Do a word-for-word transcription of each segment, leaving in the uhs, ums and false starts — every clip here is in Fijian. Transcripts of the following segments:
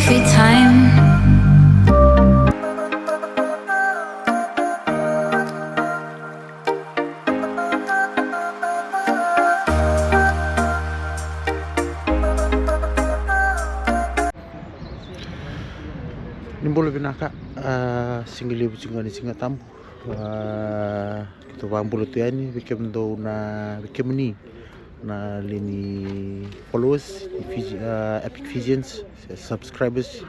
Every time. Ni bula vinaka, a, siga levu tiko ga ni Siga Tabu. A, keitou vakabula tu yani vei kemudou na, vei kemuni na lewe ni followers ni Fiji, a, Epic Fijians, se subscribers.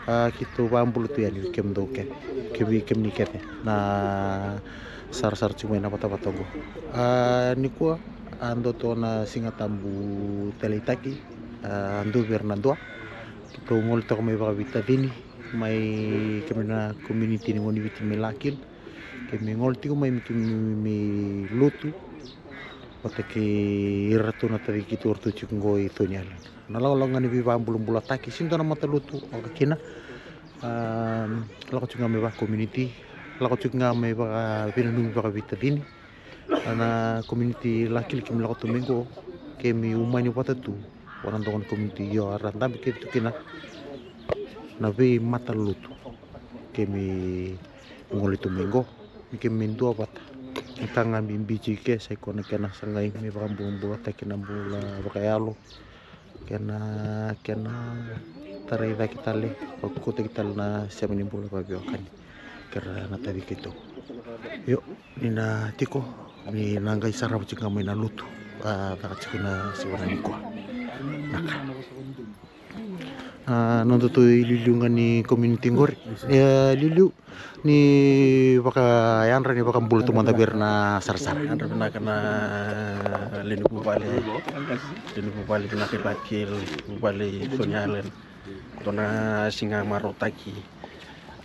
A, keitou vakabula tu yani vei kemudou ke, ke vei kemuni kece na sarasara tiko mai na vatavata oqo. A, nikua a dua tu na Siga Tabu taleitaki, a, dua vei ira na dua. Keitou gole toka mai vakaveitacini mai kemuni na community ni Gone Viti mai Lakil. Keimami gole tiko mai me keimami lotu vata kei iratou na taci keitou, ratou tiko oqo i Thorney Island. Na lakolako ga ni veivakabulabulataki, sega ni dua na matalotu oka kina. A, lako tiko ga mai vaka community, lako tiko ga mai vakaveinanumi, vakaveitacini. A, na community Lakil keimami lako tu mai oqo, keimami umani vata tu vua na domo ni community, io, era dabe kece tu kina na veimatalotu. Keimami gole tu mai oqo me keimami dua vata. Na ka ga bibi tiko ke sa i koya na kena sagai me vakabulabulataki na bula vakayalo, kena, kena tarai cake tale, vakaukauataki tale na sema ni bula vakaveiwekani kei ira na taci keitou. Io, ni na tiko, ni na qai sarava tiko ga mai na lotu, a, caka tiko na siga nikua. Na ka, a, nodatou iliuliu ga ni community qori. E, liuliu ni vakayadra, ni vakabula tu mada vei ira na sarasara. Yadra vinaka na lewe ni vuvale, lewe ni vuvale vinaka i Lakil, vuvale i Thorney Island. Dua na siga marautaki,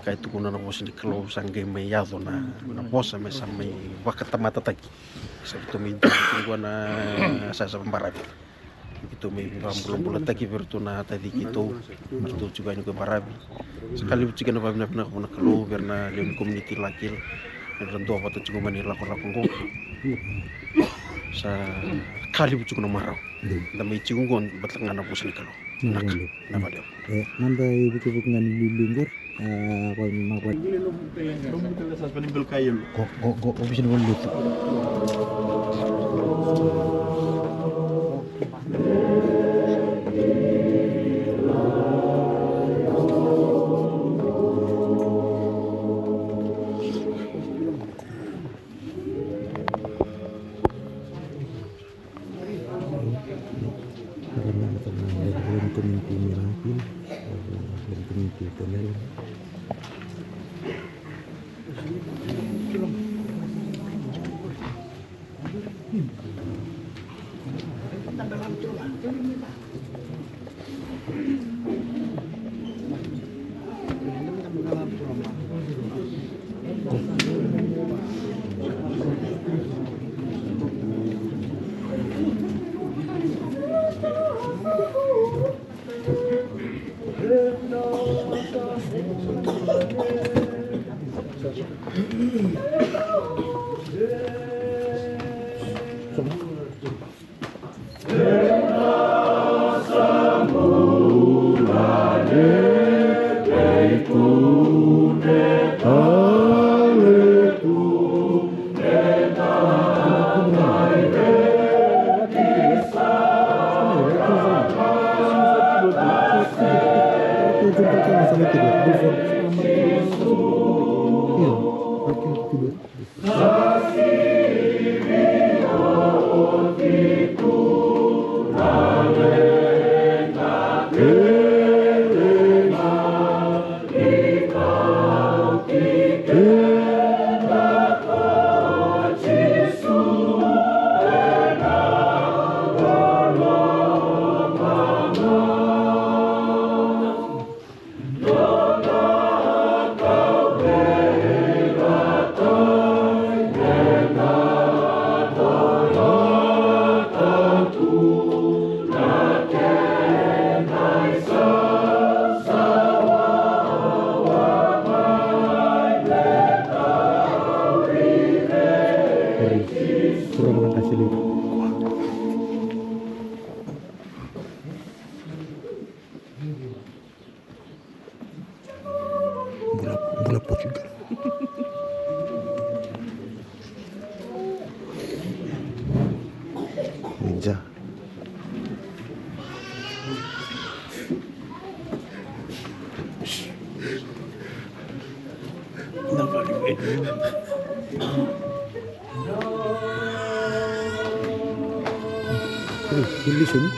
ka e tukuna na vosa ni Kalou, sa qai mai yaco na, na vosa me sa mai vakatamatataki. Sa ratou mai dua tiko na sasa baravi. Keitou mai vakabulabulataki vei iratou na taci keitou, ratou tiko yani ko baravi. Sa ka levu tiko na vakavinavinaka vua na Kalou vei ira na lewe ni community Lakil, era dua vata tiko mai na ilakolako oqo. Sa ka levu tiko na marau da mai tiko oqo, baleta ga na vosa ni Kalou. Na ka, na valevu. E, mada ivukevuke ga ni liuliu qori. E, ko, ko, ko, ofisi ni valenilotu. Community ni Lakil, community ni Thorney Island. Portugal. Ninja. Hey, you listen.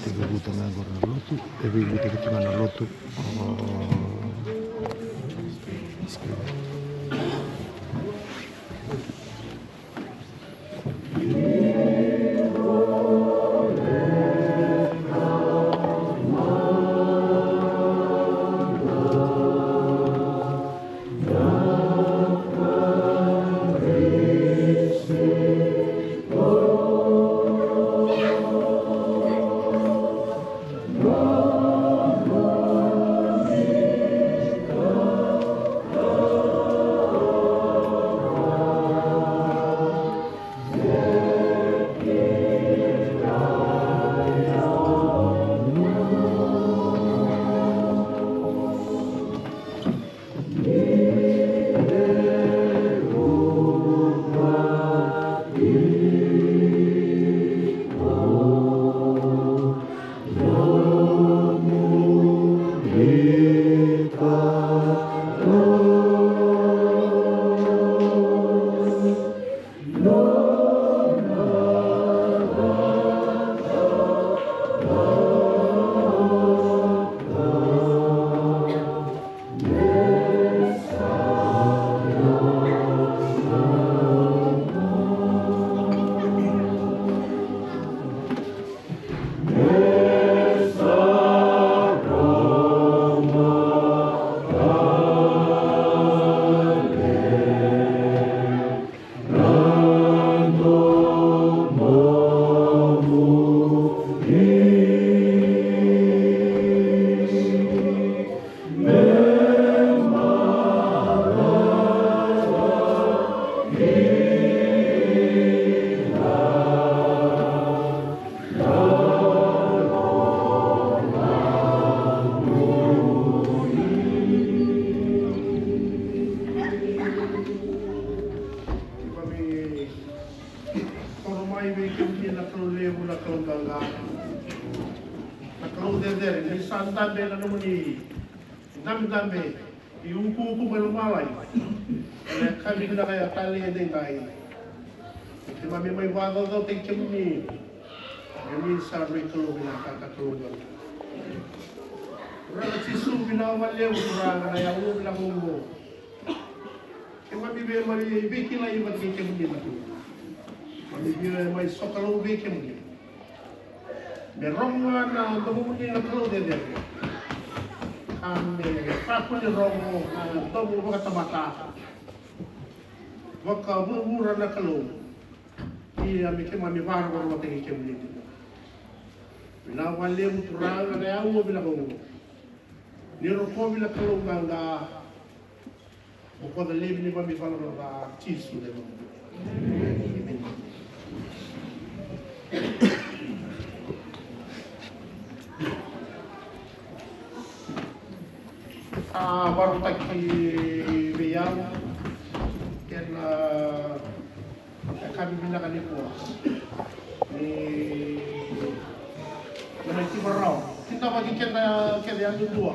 Tekivu tu ga qori na lotu, e veivuke tu ga na lotu. O, Keimami toro mai vei kemuni na Kalou levu, na Kalou qaqa, na Kalou cecere, ni sa dabe na nomuni dabedabe, iukuuku mai lomalagi ena yakavi vinaka ya talei edaidai. Keimami mai vakacaucautaki kemuni, ni sa rui Kalou vinaka ka Kalou qaqa. Turaga Jisu, vinaka vakalevu Turaga na yakavi vinaka oqo. Keimami via mai veikilai vata kei kemuni na Kalou. Keimami via mai sokalou vei kemuni. Me rogo ga na domomuni na Kalou cecere. Ka me kakua ni rogo na domo vakatamata. Vakavuravura na Kalou. Ia me keimami vakarokorokotaki kemuni tiko. Vinaka vakalevu Turaga na yakavi vinaka oqo. Ni rokovi na Kalou qaqa. Bokoca laivi ni neimami valavala ca, Jisu na iVakabula. Emeni. A vakarautaki vei au kena yakavi vinaka nikua. Ni na mai tiva rawa, kidavaki keda kece yadudua.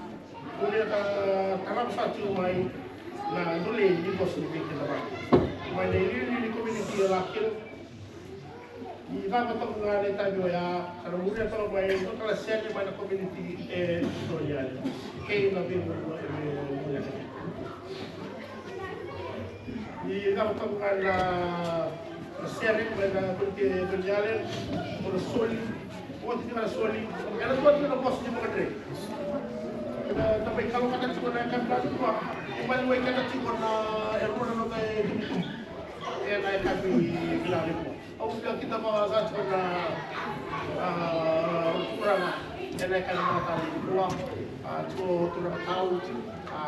Kua ni tarava sara tiko mai na dole ni vosa ni veiqaravi mai na iliuliu ni community e Lakina. Ni cava toka ga na itavi oya, ka na muria toka mai na kala sere mai na community e Doneyale kei na veivanua e Doneyale. Ni cava toka ga na sere mai na community e Doneyale, ko na soli, ko tiko na soli, ena dua tiko na vosa ni vakadre. Na mai kalougata tiko na yakavi vinaka nikua, e maliwai keda tiko na e rua na noda e tubutubu ena yakavi vinaka nikua. Au via kidavaka tiko na, a, turaga ena yakavi vinaka nikua, a, tiko turaga tau, a,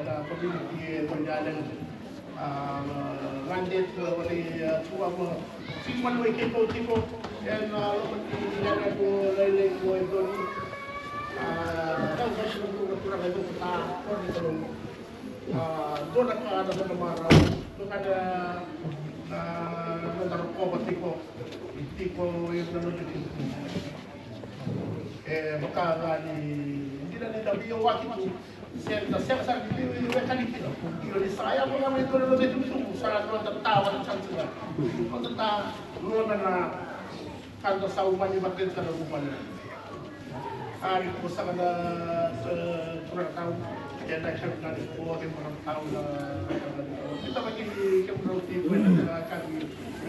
ena community e Doneyale. A, gade tu, a, vale, a, tu, a, ma, tu, maliwai keitou tiko ena loma ni yakavi lailai qo e donu. A, dau vasi na turaga e donu ta, ko ni Kalou. A, dua na ka na noda marau, dua na ka na, na noda rokova tiko, tiko ena noda tiko. E vaka ga ni dina ni da veiyawaki tu, se da sega sara ni veiwekani kina. Io, ni sa yaco ga mai dua na noda itubutubu, sa noda ta vata sara tiko. Noda ta, noda na ka da sa umani vata kei na vuvale. A, ni ko saka na, e, turaga tau, e, na ka na ni ko, ke mara tau na, na, na, kita baki, ke mara uti, ko na ka ni, e,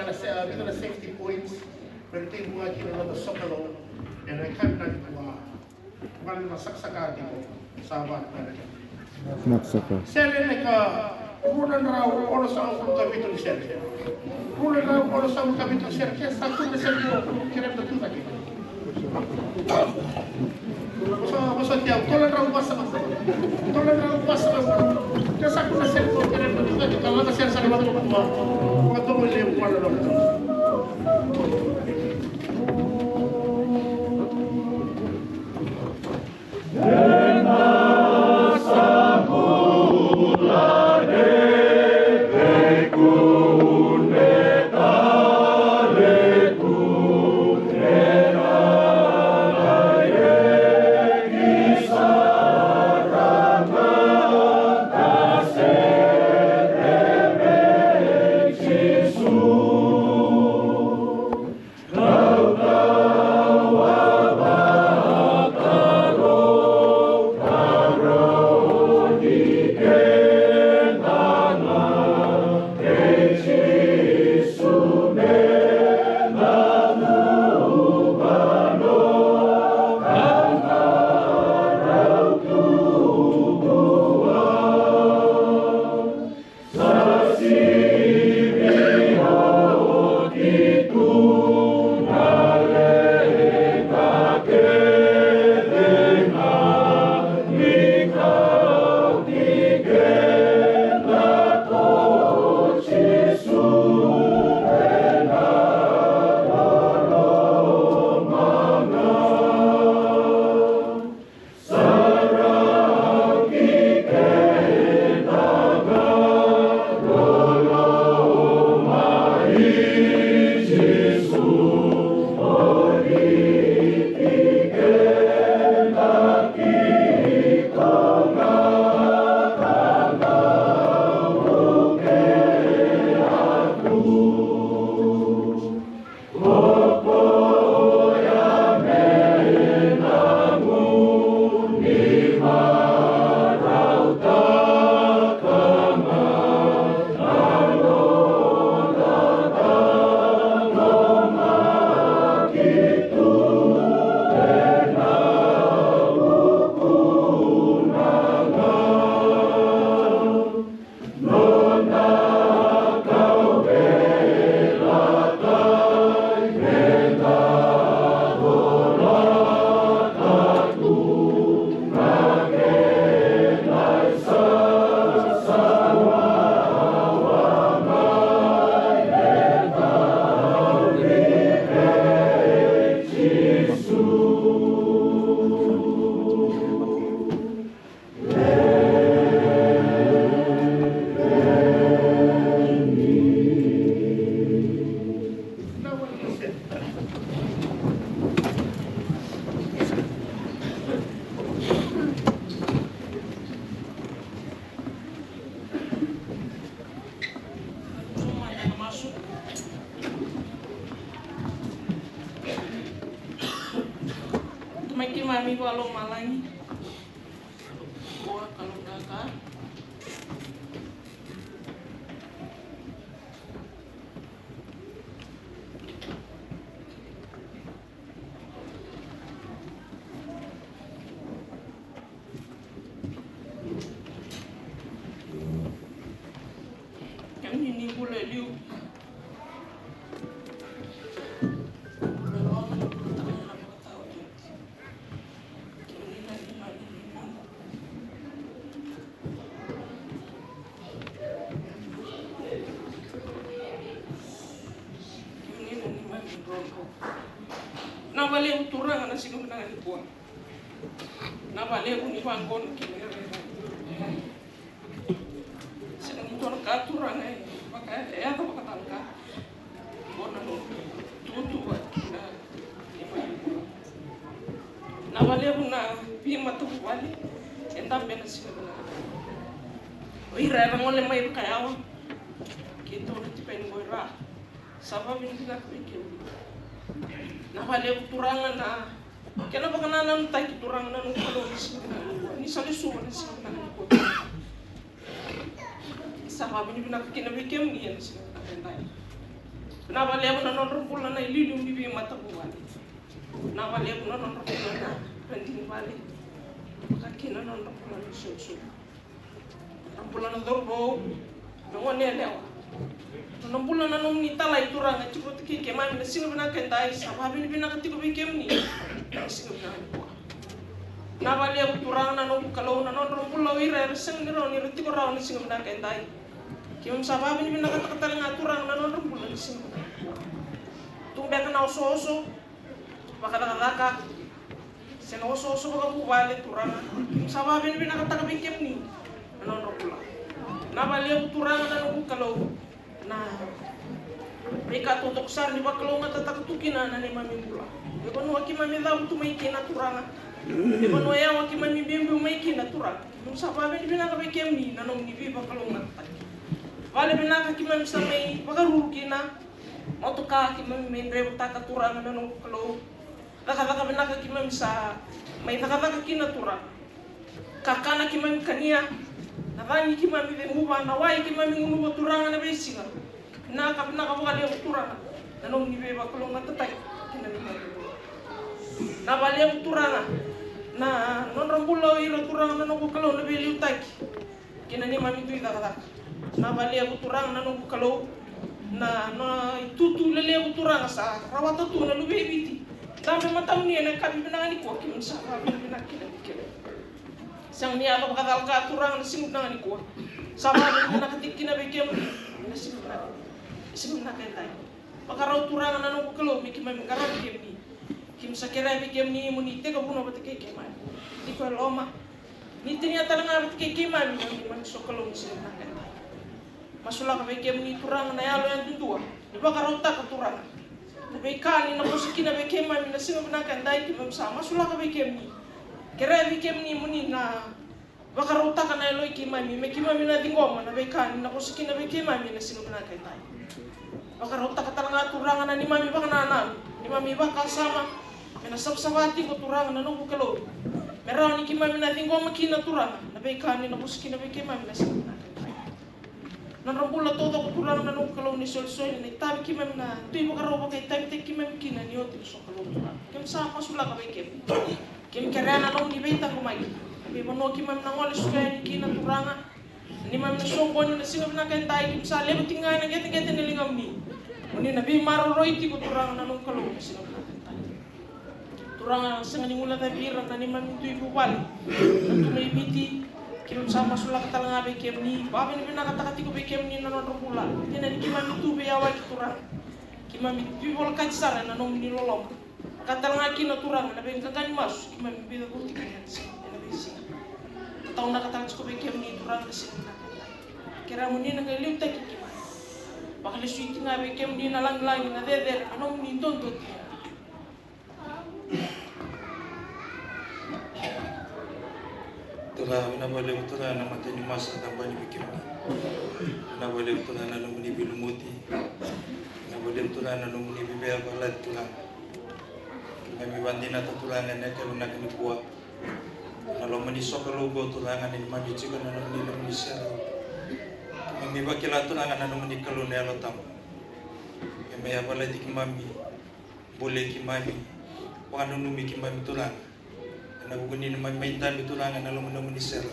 ga na sa-, vica na safety points me ra tekivu ga kina na noda soccer ena yakavi nikua. Vale na sakasaka tiko sa vaka. Vinaka saka. Sere ena ka rua na drau onosagavulu ka vitu ni sere. Rua na drau onosagavulu ka vitu ni sere. Ke sa kune na sere ko kere na tu cake. Vosa, vosa tia, tolu na drau vasagavulu. Tolu na drau vasagavulu. Ke sa kune na sere ko kere na tu cake. Ka laga sere sa na vakatukuna. Vakatomo levu vale na. Keimami vakalomalagi. Vua Kalou kaka. Kemuni ni bula e liu. Vinaka vakalevu Turaga na siga vinaka nikua. Vinaka vakalevu ni vaqo na kena rairai. Sega ni dua na ka Turaga e vaka, e yaco vakatale ga. Qo na nomu tutu vata kei na neimami bula. Vinaka vakalevu na veimatavuvale e dabe ena siga vinaka. O ira era gole mai vakayawa. Keitou na tipeni qo ira. Sa vakavinavinaka vei kemuni. Vinaka vakalevu Turaga na kena vakanananutaki Turaga na noqu Kalou na siga vinaka nikua. Ni sa lesuva na siga vinaka nikua. Sa vakavinavinaka kina vei kemuni ena siga vinaka edai. Vinaka vakalevu na nodra bula na iliuliu ni veimatavuvale. Vinaka vakalevu na nodra bula na radini vale. Vaka kina na nodra bula na isolisoli. Na bula na cauravou, na gone yalewa. Na bula na nomuni talai Turaga tiko vata kei keimami na siga vinaka edai, sa vakavinavinaka tiko vei kemuni na siga vinaka nikua. Vinaka vakalevu Turaga na noqu Kalou na nodra bula o ira era sega ni rawa ni ra tiko rawa na siga vinaka edai. Keimami sa vakavinavinakataka tale ga Turaga na nodra bula na siga vinaka nikua. Tu beka na osooso, vakacakacaka, se na osooso vakavuvale Turaga. Keimami sa vakavinavinakataka vei kemuni na nodra bula. Vinaka vakalevu Turaga na noqu Kalou na veika taucoko sara ni vakalougatataka tu kina na neimami bula. Veivanua keimami cavutu mai kina Turaga. Veivanua yawa keimami biubiu mai kina Turaga. Keimami sa vakavinavinaka vei kemuni na nomuni veivakalougatataki. Vale vinaka keimami sa mai vakaruru kina. Motoka keimami mai draivataka Turaga na noqu Kalou. Cakacaka vinaka keimami sa mai cakacaka kina Turaga. Kakana keimami kania, na cagi keimami ceguva, na wai keimami gunuva Turaga na veisiga. Vinaka, vinaka vakalevu Turaga na nomuni veivakalougatataki kina neimami bula. Vinaka vakalevu Turaga na nodra bula o ira Turaga na noqu Kalou na veiliutaki kei na neimami dui cakacaka. Vinaka vakalevu Turaga na noqu Kalou na, na itutu lelevu Turaga sa rawata tu na luve i Viti. Dabe matamuni ena yakavi vinaka nikua keimami sa vakavinavinaka kina vei kemuni. Sega ni yaco vakacala ga Turaga na siga vinaka nikua. Sa vakavinavinaka tiko kina vei kemuni na siga vinaka, siga vinaka edai. Vakarau Turaga na noqu Kalou me keimami qaravi kemuni. Keimami sa kerea vei kemuni mo ni tekivuna vata kei keimami. Tiko e loma. Ni tinia tale ga vata kei keimami na neimami sokalou ni siga vinaka edai. Masulaka vei kemuni Turaga na yalo yadudua ni vakarautaka Turaga na veika ni na vosa kina vei keimami na siga vinaka edai. Keimami sa masulaka vei kemuni, kerea vei kemuni mo ni na vakarautaka na yalo i keimami me keimami na ciqoma na veika ni na vosa kina vei keimami na siga vinaka edai. Vakarautaka tale ga Turaga na neimami vakanananu, neimami vakasama me na savasava tiko Turaga na noqu Kalou, me rawa ni keimami na ciqoma kina Turaga na veika ni na vosa kina vei keimami na siga vinaka edai. Nodra bula taucoko Turaga na noqu Kalou ni solisoli na itavi keimami na dui vakarau vakaitavitaki keimami kina ni oti na sokalou Turaga. Keimami sa masulaka vei kemuni. Keimami kerea na nomuni veitaqomaki na veivanua keimami na gole suka yani kina Turaga. Neimami na soqoni na siga vinaka edai keimami sa levu tiko ga ena qeteqete ni ligamuni. Mo ni na veimaroroi tiko Turaga na noqu Kalou na siga vinaka edai. Turaga sega ni guilecavi ira na neimami dui vuvale na tu mai Viti. Keimami sa masulaka tale ga vei kemuni, vakavinavinakataka tiko vei kemuni na nodra bula. Dina ni keimami tu veiyawaki Turaga, keimami veivolekati sara ena nomuni loloma. Ka tale ga kina Turaga na veiqaqa ni masu keimami veicavuti kina ena veisiga. Tataunaka tale tiko vei kemuni Turaga na siga vinaka. Kerea mo ni na qai liutaki keimami. Vakalesuiti ga vei kemuni na lagilagi, na cecere, na nomuni dodonu. Turaga, vinaka vakalevu Turaga na matai ni masu sa tabani vei kemuni. Vinaka vakalevu Turaga na nomuni veilumuti. Vinaka vakalevu Turaga na nomuni veivakalati Turaga. Keimami vakadinata Turaga ena yakavi vinaka nikua. Na loma ni sokalou qo Turaga ni keimami tiko ena nomuni, nomuni serau. Keimami vakila Turaga na nomuni Kalou na Yalo Tabu. Keimami yavalati keimami, bolei keimami, vakananumi keimami Turaga. Ena vuku ni neimami mai dabe Turaga ena loma ni nomuni serau.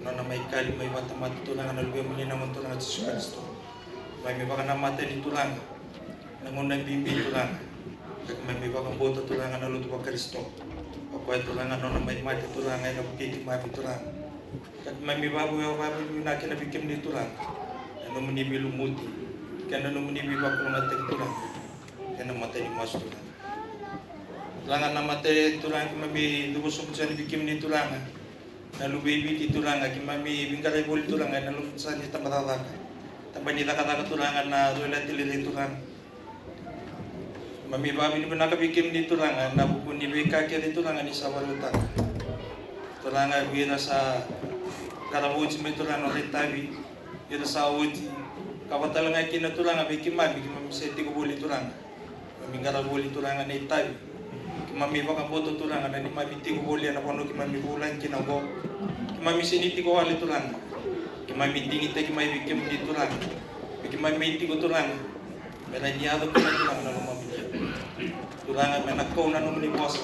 Nona mai kali mai vakatamata Turaga na Luvemuni na Gone Turaga Jisu Karisito. Keimami vakanamata ni Turaga na gauna bibi Turaga. Ka keimami vakabauta Turaga na lotu vaKarisito. O koya Turaga nona mai mate Turaga ena vukei keimami Turaga. Ka keimami vakavinavinaka kina vei kemuni Turaga. Na nomuni veilumuti kei na nomuni veivakalougatataki Turaga. Ena mata ni masu Turaga. Turaga na mata Turaga keimami cuva sobu tiko yani vei kemuni Turaga. Na luve i Viti Turaga keimami veiqaravi voli Turaga ena loma ni tabacakacaka. Taba ni cakacaka Turaga na Royal Artillery Turaga. Keimami vakavinavinaka vei kemuni Turaga ena vuku ni veika kece Turaga ni sa vakarautaka. Turaga vei ira sa qaravi oti mai Turaga na nodra itavi. Ira sa oti. Ka vaka talega kina Turaga vei keimami, keimami se tiko voli Turaga. Keimami qaravi voli Turaga na itavi. Keimami vakabauta Turaga na neimami tiko voli ena vanua keimami vulagi kina oqo. Keimami sega ni tiko wale Turaga. Keimami digitaki mai vei kemuni Turaga. Me keimami tiko Turaga. Me rawa ni yaco kina Turaga na lomamuni. Turaga me na kau na nomuni vosa.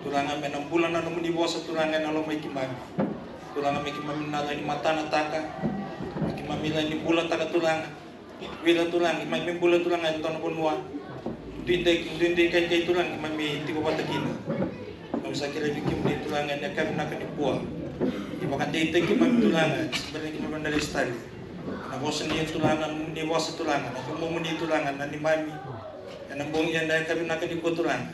Turaga me na bula na nomuni vosa Turaga ena loma i keimami. Turaga me keimami na rawa ni matanataka. Me keimami rawa ni bulataka Turaga. Vei ira Turaga, keimami bula Turaga ena dua na vanua duidui, duidui kaikai Turaga keimami tiko vata kina. Keimami sa kerei vei kemuni Turaga ena yakavi vinaka nikua. Ni vakadeitaki keimami Turaga, ni se bera ni keimami na lesu tale. Na vosa ni Turaga, na nomuni vosa Turaga, na nomuni Turaga, na neimami. Ena bogi ena yakavi vinaka nikua Turaga.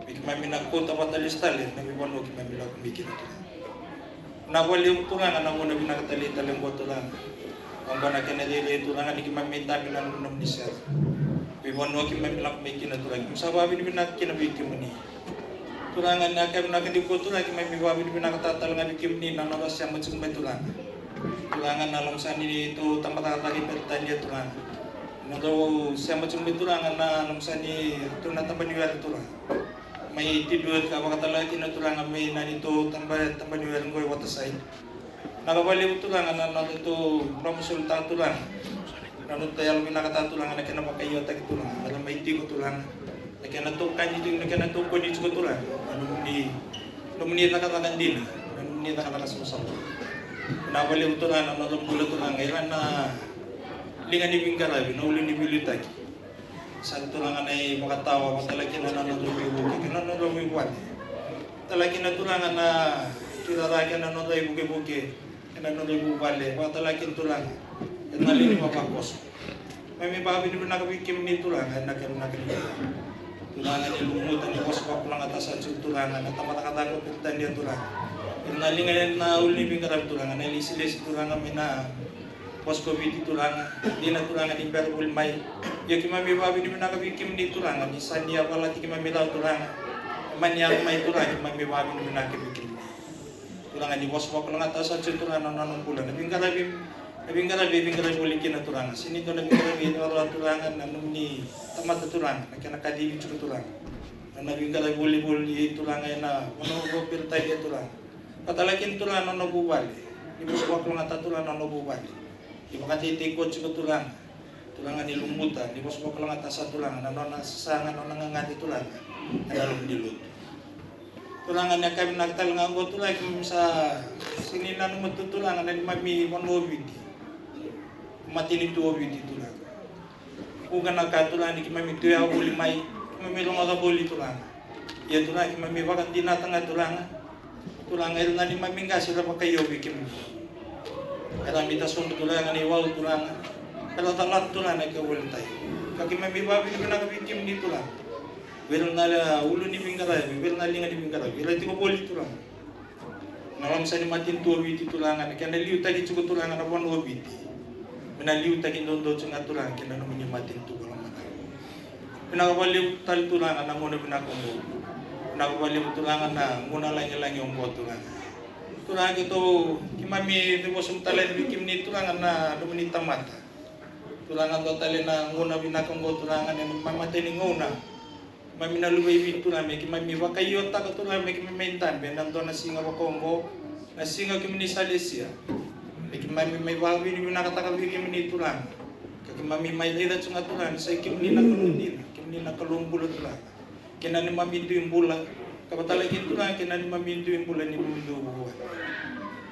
Me keimami na kauta vata lesu tale na veivanua keimami lako mai kina Turaga. Vinaka vakalevu Turaga na gauna vinaka tale tale oqo Turaga. Oqo na kena rairai Turaga ni keimami dabe na nomuni sere. Veivanua keimami lako mai kina Turaga. Keimami sa vakavinavinaka kina vei kemuni. Turaga na yakavi vinaka nikua Turaga keimami vakavinavinakataka talega vei kemuni na nodra sema tiko mai Turaga. Turaga na loma sa ni tou tabacakacaka i Peritania Turaga. Nodrau sema tiko mai Turaga na loma sa ni tou na tabaniwere Turaga. Mai Tiberi ka vakatalega kina Turaga mai na neitou taba, tabaniwere qo i Waterside. Vinaka vakalevu Turaga na nodatou lomasolitaka Turaga. Na nodatou yalovinakataka Turaga na kena vakaiyotaki Turaga. Na ra mai tiko Turaga. Na kena tokani tiko, na kena tokoni tiko Turaga. Na nomuni, nomuni cakacaka dina. Na nomuni cakacaka savasava. Vinaka vakalevu Turaga na noda bula Turaga. Ira na liga ni veiqaravi, na ulu ni veiliutaki. Sa Turaga na ivakatawa, vakatalega kina na nodra veivuke kei na nodra veivale. Talega kina Turaga na tuirara kei na nodra ivukevuke kei na nodra vuvale, vakatalega kina Turaga. Kei na liga ni vavakoso. Keimami vakavinavinaka vei kemuni Turaga, ena kena vinaka ni Turaga ni lumuta ni vosa vakalougatataka sara tiko Turaga, na tabacakacaka o Peritania Turaga. Kei na liga na ulu ni veiqaravi Turaga, na ilesilesi Turaga mai na Vosa ko Viti Turaga, dina Turaga ni bera voli mai. Ia keimami vakavinavinaka vei kemuni Turaga, ni sa ni yavalati keimami rawa Turaga. Mani yaco mai Turaga, keimami vakavinavinaka vei kemuni. Turaga ni vosa vakalougatataka sara tiko Turaga na nona bula. Na veiqaravi, na veiqaravi, veiqaravi voli kina Turaga. Sega ni dua na veiqaravi e rawarawa Turaga, na nomuni tamata Turaga, na kena kacivi tiko Turaga. Na veiqaravi voli voli Turaga, ena vanua vakaperitania Turaga. Vakatalega kina Turaga na nona vuvale. Ni vosa vakalougatataka Turaga na nona vuvale. Ni vakateitei koya tiko Turaga. Turaga ni lumuta, ni vosa vakalougatataka sara Turaga na nona sasaga, na nona gagade Turaga. Ena loma ni lotu. Turaga ni yakavi vinaka talega oqo Turaga keimami sa sega ni nanuma tu Turaga na neimami vanua o Viti. Matanitu o Viti Turaga. Vuqa na ka Turaga ni keimami tu yawa voli mai, keimami rogoca voli Turaga. Ia Turaga keimami vakadinata ga Turaga. Turaga ira na neimami qase era vakaio vei kemuni. Era biuta sobu Turaga na iwau Turaga. Era calata Turaga na kena volitabu. Ka keimami vakavinavinaka vei kemuni Turaga. Vei ira na ulu ni veiqaravi, vei ira na liga ni veiqaravi. Era tiko voli Turaga. Na loma sa ni matanitu o Viti Turaga, na kena liutaki tiko Turaga na vanua o Viti. Me na liutaki duadua tiko ga Turaga kei na nomuni matanitu vakalomalagi. Vinaka vakalevu tale Turaga na gauna vinaka oqo. Vinaka vakalevu Turaga na gauna lagilagi oqo Turaga. Turaga keitou keimami veivosa tale vei kemuni Turaga na nomuni tamata. Turaga dua tale na gauna vinaka oqo Turaga na neimami imatai ni gauna. Keimami na luvei Viti Turaga, me keimami vakaiotaka Turaga, me keimami mai dabe ena dua na siga vakaoqo, na siga kemuni sa lesia. Me keimami mai vakavinavinakataka vei kemuni Turaga. Ka keimami mai raica tu ga Turaga ni sa kemuni na Kalou dina, kemuni na Kalou bula Turaga. Kei na neimami dui bula, ka vaka tale ga Turaga kei na neimami dui bula ni neimami dui vuvale.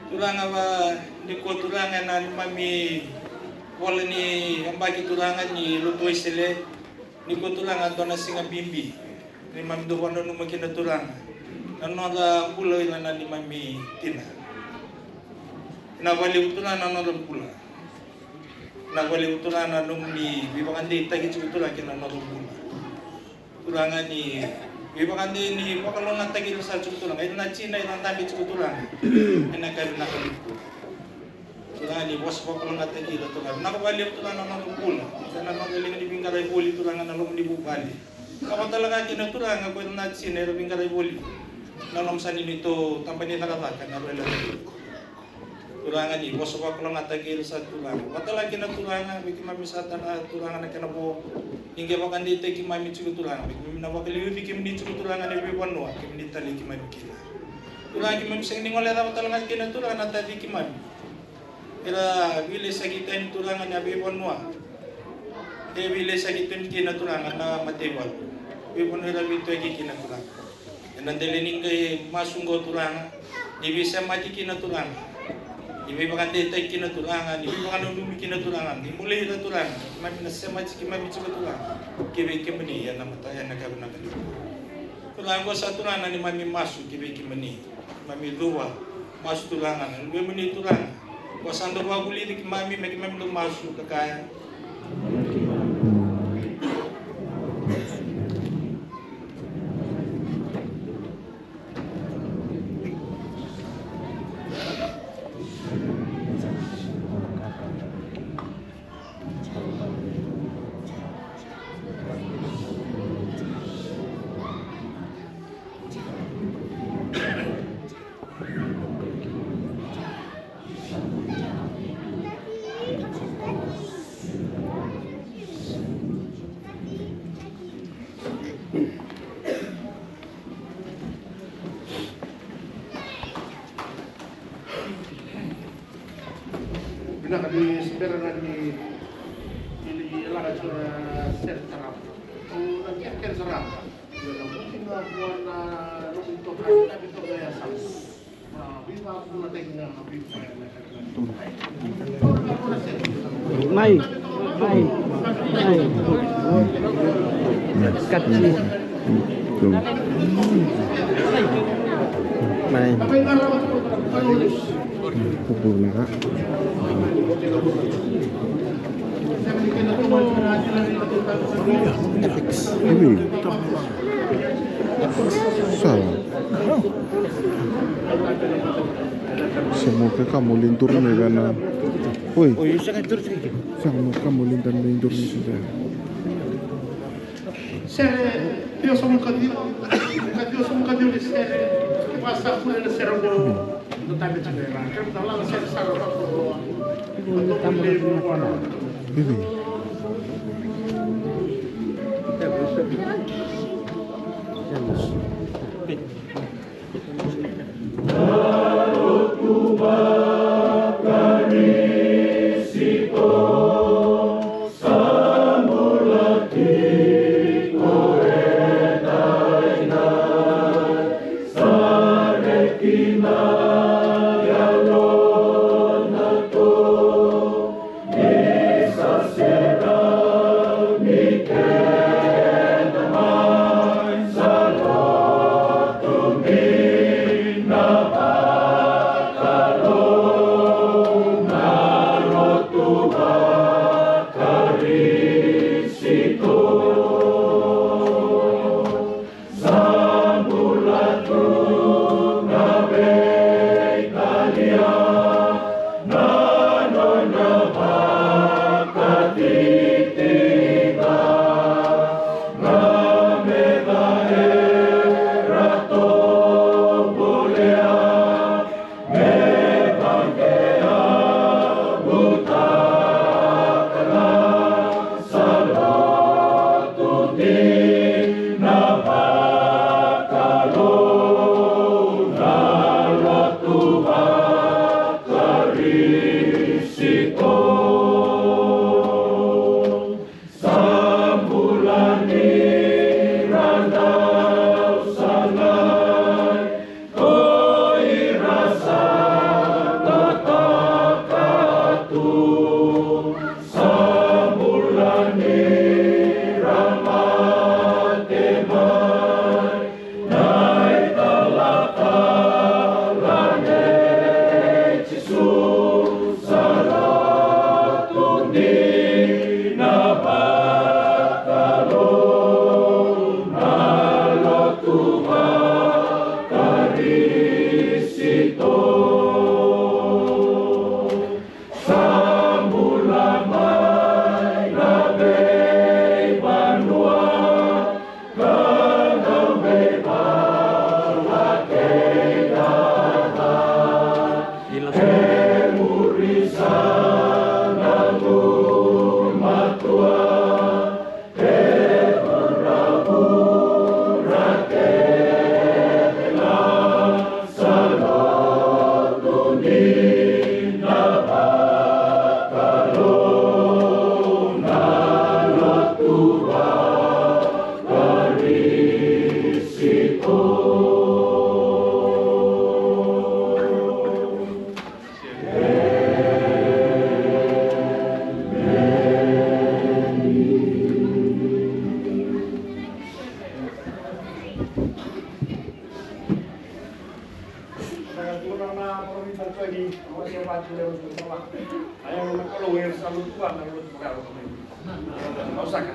Turaga, va nikua Turaga ena neimami vola ni yabaki Turaga ni lotu Wesele. Nikua Turaga dua na siga bibi neimami dau vakananuma kina Turaga na nodra bula o ira na neimami tina. Vinaka vakalevu Turaga na nodra bula. Vinaka vakalevu Turaga na nomuni veivakadeitaki tiko Turaga kei na nodra bula. Turaga ni veivakadei ni vakalougatataki ira sara tiko Turaga, ira na tina, ira na dabe tiko Turaga. Ena yakavi vinaka nikua. Turaga ni vosa vakalougatataki ira Turaga. Vinaka vakalevu Turaga na nodra bula. Ena nodra liga ni veiqaravi voli Turaga na loma ni vuvale. Ka vaka tale ga kina Turaga ko ira na tina era veiqaravi voli na loma sara ni neitou taba ni cakacaka na Royal Academy. Turaga ni vosa vakalougatataki ira sara Turaga. Vaka tale ga kina Turaga, me keimami sa tara Turaga na kena vo. Ni qai vakadeitaki keimami tiko Turaga. Me keimami na vakaliuci kemuni tiko Turaga na veivanua kemuni talai keimami kina. Turaga keimami sega ni gole cava tale ga kina Turaga na taci keimami. Era veilesaki tani Turaga na veivanua. E veilesaki tani kina Turaga na mataivalu. Veivanua era veitawaki kina Turaga. Ena dela ni qai masu qo Turaga. Ni veisemati kina Turaga. Ni veivakadeitaki kina Turaga. Ni veivakananumi kina Turaga. Ni bolei ira Turaga. Keimami na semati keimami tiko Turaga. Ki vei kemuni ena mata ena yakavi vinaka nikua. Turaga qo sa Turaga na neimami masu ki vei kemuni. Keimami cuva masu Turaga na luvemuni Turaga. Ko sa dau vakavulici keimami me keimami dau masu ka kaya. Vinaka ni se bera ga ni, ni, ni lako tiko na sere tarava. Au na kerekere sara ga. Io, na buti ga vua na noqu itokani, na itokani ya sa. Mai, mai, mai. Kati. Mai. Kupu na ka. Epics. Sawa. Sa mo ka ka mo linturi me vena. Oi. Oi, sa ka turi siki. Sa mo ka mo linturi me vena. Sere, Deus mo ka Deus. Ka Deus mo ka Deus sere. Pasa kule na sere mo. Bibi. Au saka.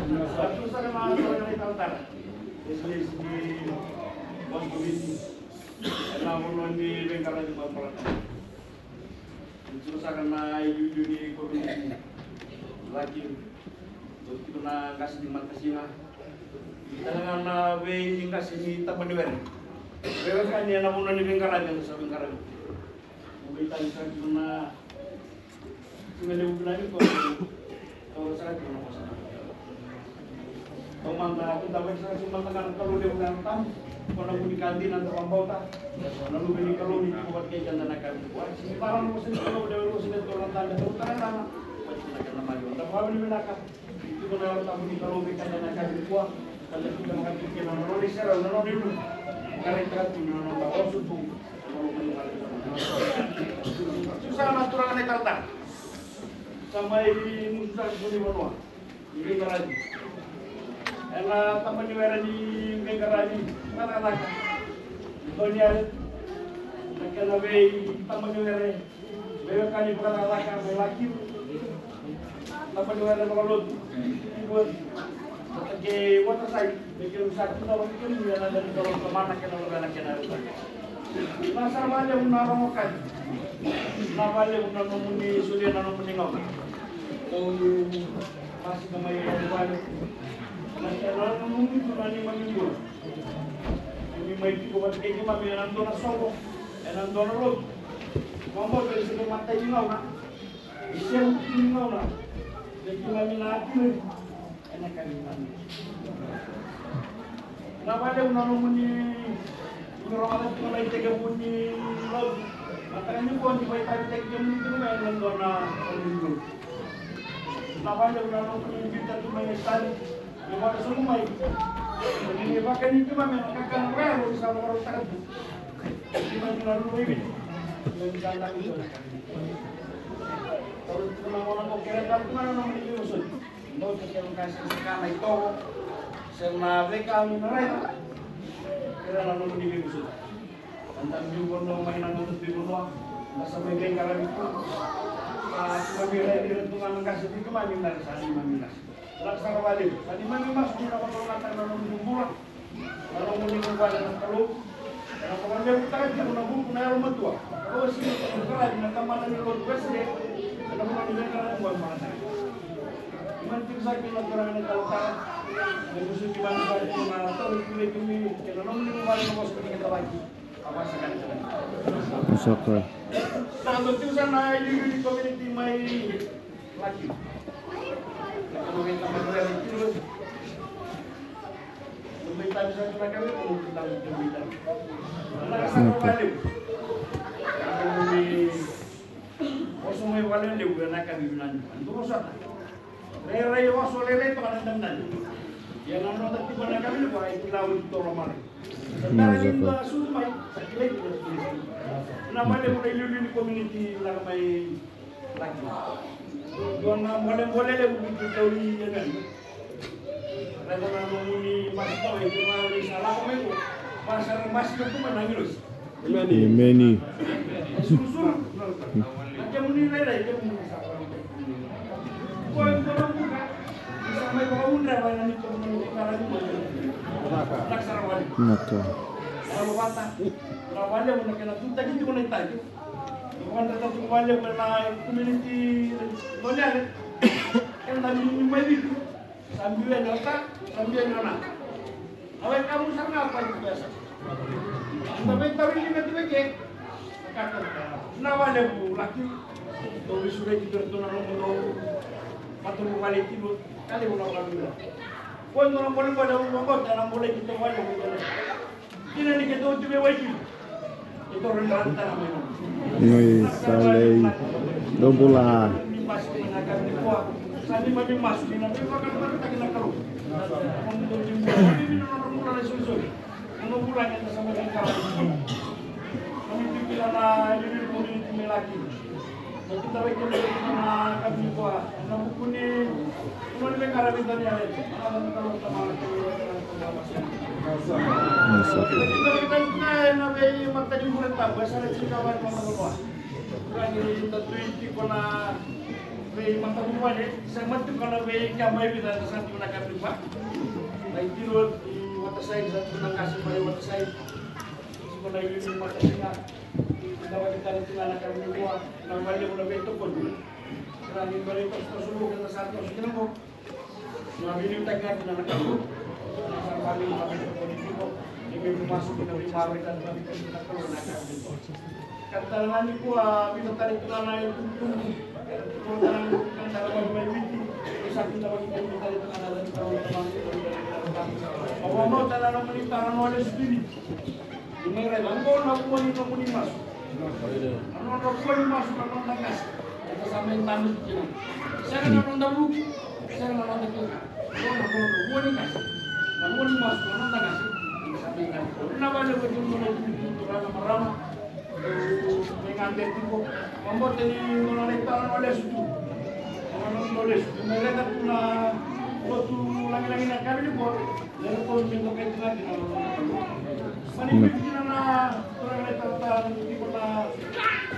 Au saka na, na italatala. Lesilesi ni Bosco Viti. Ena vanua ni veiqaravi vakapalota. Au saka na iliuliu ni komiti. Laki. Au tiko na qase ni matasiga. Tale ga na vei ni qase ni taba ni were. Veiwekani ena vanua ni veiqaravi, ena sa veiqaravi. Au veitali saka tiko na Siga levu vinaka ni Kalou, Kalou saka tiko na vosa. Taumada, kidavaki saka tiko mada ga na Kalou levu na Yalo Tabu. Ko na vu ni ka dina da vakabauta. Na Luve ni Kalou ni tiko vata kei keda na yakavi nikua. Sega ni vakarau na vosa ni Kalou, lewe ruasagavulu ka tolu na dana, tolu tale na dana. Vata kei na kena maliwa. Da vakavinavinaka. Tiko na Yalo Tabu ni Kalou vei keda na yakavi nikua. Ka da tiko na yakavi kei na nona iserau, na nona ilumu. Ka raitaka tiko na noda vosa tu. Tiko saka na turaga na italatala. Sa mai musu saka tiko ni vanua ni veiqaravi. Ena taba ni were ni veiqaravi. Cakacaka. Doniere. Na kena vei taba ni were. Veiwekani vakacakacaka mai Laki. Taba ni were vakalotu. Vata kei Waterside. Me keu sa kidavaki kemuni ena yaca ni Kalou Tamana kei na Luvena kei na Yalo Tabu. Vinaka sara vakalevu na rogo kati. Vinaka vakalevu na nomuni solia na nomuni gauna. Au basika mai vale. Na kena nomuni tu na neimami bula. Ni mai tiko vata kei keimami ena dua na soqo, ena dua na lotu. Vakabauta ni se qai matai ni gauna. Ni sega tiko ni gauna. Ni keimami na atiraki. Ena ka ni keimami. Vinaka vakalevu na nomuni rogoca tiko na itekivu ni lotu. Mataka nikua ni vakaitavitaki kemuni tiko mai ena dua na lotu. Vinaka vakalevu na nomuni biuta tu mai na sitadi. Ni vakasobu mai. Ni vakani keimami ena kakana vakayalo ni sa vakarautaka tu. Keimami na luve i Viti. Keimami sa dami tu. Au tukuna gona qo, kere tale tu ga na nomuni veivosoti. Bauta se na ka se na ka na itovo, se na veika ni na raica. Kere na nomuni veivosoti. Eda biu vanua mai na noda biu vanua. Eda sa mai veiqaravi tu. A, keimami raici ira tu ga na qase vei keimami na sa neimami qase. Vinaka sara vakalevu. Sa neimami masu ni na vakalougatataka na nomuni bula. Na nomuni vuvale na Kalou. Ena vakalevutaka tiko na vuku na yalomatua. Kalou e sega ni qaravi na tabana ni lotu Wesele. Ena vanua ni veiqaravi qo e marataka. Keimami tiko saka kina na turaga na italatala. Me musu keimami saka kina na tau ni vei kemuni kei na nomuni vuvale na vosa ni keda vaki. Saka. Sa dau tiko saka na iliuliu ni community mai Laki. Na kena veitabaki vei Laki. Na veitabaki saka na kena vei, na veitabaki vei. Na ka saka vakalevu. Oso mai vakalevu ena ka ni vinani. Ando saka. Rairai oso lailai toka na danidani. Ia na noda tiko na ka ni vua e kila oti toro mare. Sa tara ni dua suru mai, sa kilai tiko na suru. Na male mo na iliuliu ni community na ka mai Laki. Dua na bolebole levu ki tauri e nani. Raica na nomuni masu toka e kemuni sa lako mai ko. Pasara masu ko kuma na agilosi. Emeni. Emeni. Surusuru. Na kemuni rairai kemuni sa. Ko e dua na buka. Ni sa mai vakaudre vaka na niko na niko na niko. Vinaka. Vinaka sara vakalevu. Vinaka. Vinaka vakalevu na kena tutaki tiko na itavi. Vinaka vakalevu na community Doniere. Kena na niko mai Viti. Sa biu yani o ta, sa biu yani o na. A wai kamu sara ga ko ai tu besa. Eda veitauri liga tu veke. Vinaka vakalevu Laki. Dou veisureti vei iratou na nomu dou. Matou vale tiko. Ka levu na vale tiko. Ko dou na bolebole au vakabauta na bolei keitou vale. Kina ni keitou tu vei waitui. Keitou raica tale mai. Oi, sa lei. Dou bula. Sa ni mani masu ni na veivakalotutaki na Kalou. Sa ni mani masu ni na veivakalotutaki na Kalou. Vei matavuvale, sa matuka na vei kea mai vica na sa tu na ka tu pa. Na itiro i watasai, sa tu na ka se mai watasai. Siko na iuni matasiga. Na vakitani tu na ka tu pa. Na vale na vei tokoni. Sa ni vale tokoni sa sulu ke na sa tu sulu ke na ko. Na vei ni utaki na ka tu. Sa vale na vei tokoni tiko. Ni vei masu ke na vei maru ka tu na ka tu. Ka tale ga nikua, vica tale tu ga na itukutuku. Itukutuku tale ga na itukutuku tale ga na itukutuku tale tu ga na itukutuku tale ga na itukutuku tale ga na itukutuku. Au vakabauta na nomuni taro na Holy Spirit. Ni mai rai, qo na vua ni nomuni masu. Na nodra vua ni masu na noda qase. Eda sa mai tanu kina. Sega na noda vuku, sega na noda kila. Qo na nodra vua ni qase. Na vua ni masu na noda qase. Eda sa mai tanu. Na vale vua ni nomuni turaga marama. Mai gade tiko. Mabota ni nona lai tala na lesu tu. Nona nona lesu tu. Mai reka tu na lotu lagilagi na kavi ni bota. Reka tu me tokai tu na kina. Mani piti kina na turaga lai tala tala tiko na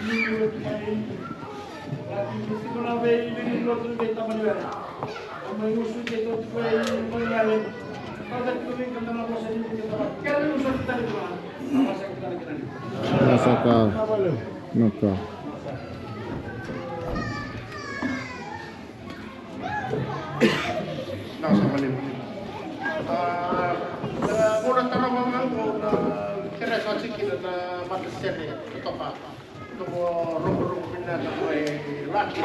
ni lotu mai. Saka. Naka. Na sa mani. Ah, na gona tara mama gona kere sa tiki na mata sere toka. Tomo rogo rogo mina na koi laki.